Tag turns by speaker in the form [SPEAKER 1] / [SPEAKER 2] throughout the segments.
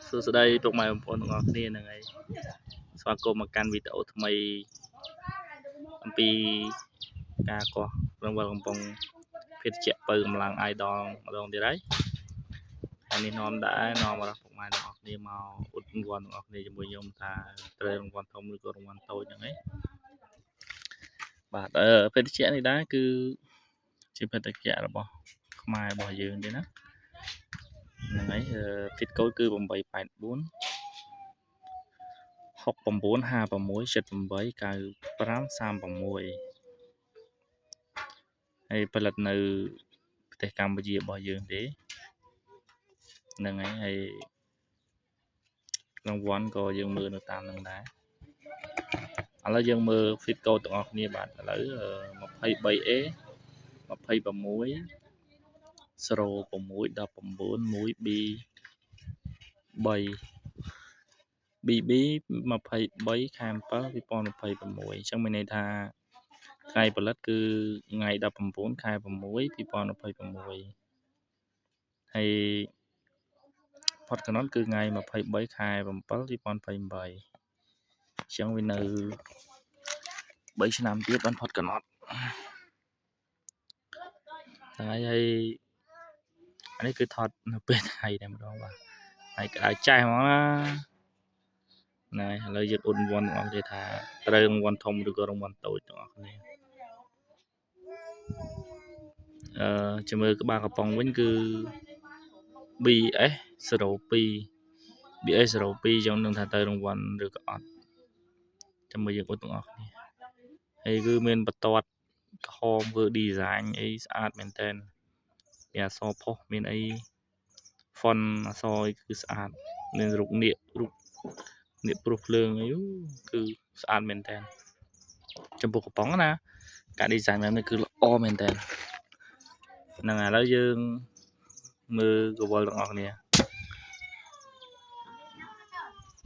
[SPEAKER 1] សួស្តីពុកម៉ែបងប្អូនទាំងអស់គ្នាហ្នឹងហើយស្វាគមន៍មកកាន់វីដេអូថ្មីអំពីការកោះរង្វិលកំប៉ុងភេទជ្ជៈបើកម្លាំង idol ម្ដងទៀតហើយហើយនេះនាំដែរនាំរបស់ពុកម៉ែទាំងអស់គ្នាមកឧត្តរង្វាន់ទាំងអស់គ្នាជាមួយខ្ញុំថាត្រូវរង្វាន់ធំឬក៏រង្វាន់តូចហ្នឹងឯងបាទភេទជ្ជៈនេះដែរគឺជាភេទជ្ជៈរបស់ខ្មែររបស់យើងទេណាហ្នឹងហើយ fit code គឺ884 69 56 78 95 36ហើយផលិតនៅប្រទេសកម្ពុជារបស់យើងទេហ្នឹងហើយហើយរង្វាន់ក៏យើងមើលនៅតាមនឹងដែរឥឡូវយើងមើល fit code ទាំងអស់គ្នាបាទឥឡូវ 23A 26 06 19 1B 3 BB 23ខែ7 2026អញ្ចឹងមានន័យថាថ្ងៃផលិតគឺថ្ងៃ19ខែ6 2026ហើយផុតកំណត់គឺថ្ងៃ23ខែ7 2028អញ្ចឹងវានៅ3ឆ្នាំទៀតបានផុតកំណត់ហ្នឹងហើយហើយអានេះគឺថតនៅពេលថ្ងៃតែម្ដងបាទហើយក្តៅចេះហ្មងណាណែឥឡូវយើងអ៊ុនវ៉ាន់ទាំងអស់គ្នាថាត្រូវរង្វាន់ធំឬក៏រង្វាន់តូចទាំងអស់គ្នាជំរឿក្បាលកំប៉ុងវិញគឺ BS 02 BS 02ចឹងនឹងថាទៅរង្វាន់ឬក៏អត់ចាំមើលយើងអ៊ុតទាំងអស់គ្នាហើយគឺមានបន្ទាត់ក្រហមគឺ design អីស្អាតមែនតើមានអក្សរផុសមានអី font អក្សរអីគឺស្អាតមានរូបនាគរូបនាគព្រុសភ្លើងអីគឺស្អាតមែនតើចំពោះកំប៉ុងណាការ design បែបនេះគឺល្អមែនតើហ្នឹងឥឡូវយើងមើលកវលទាំងអស់គ្នា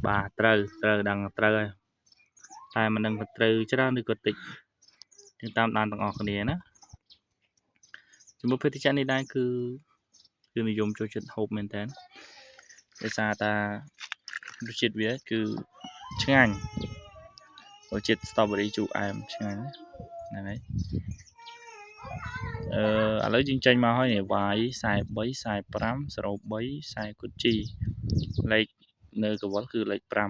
[SPEAKER 1] បាទត្រូវត្រូវដឹងត្រូវហើយតែមិនដឹងថាត្រូវច្រើនឬក៏តិចយើងតាមដានទាំងអស់គ្នាណាចំពោះភេទជ្ជៈនេះដែរគឺនិយមចូលចិត្តហូបមែនតើដោយសារតារសជាតិវាគឺឆ្ងាញ់រសជាតិ strawberry ជូរអែមឆ្ងាញ់ហ្នឹងហើយឥឡូវយើងចេញមកហើយនេះ Y 43 45 03 40គុជលេខនៅកវលគឺលេខ5 5 4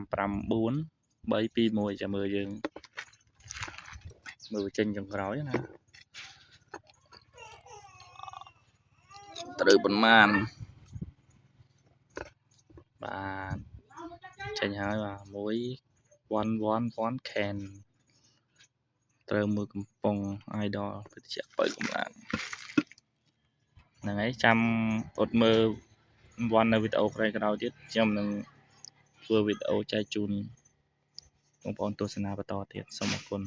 [SPEAKER 1] 3 2 1ចាំមើលយើងមើលចេញចុងក្រោយណាត្រូវប៉ុន្មានបាទចេញហើយបាទ1 1 1 1 can ត្រូវមួយកំប៉ុង idol ភេទជ្ជៈបើកម្លាំងហ្នឹងហើយចាំអត់មើលវ៉ាន់នៅវីដេអូក្រោយៗទៀតខ្ញុំនឹងធ្វើវីដេអូចែកជូនបងប្អូនទស្សនាបន្តទៀតសូមអរគុណ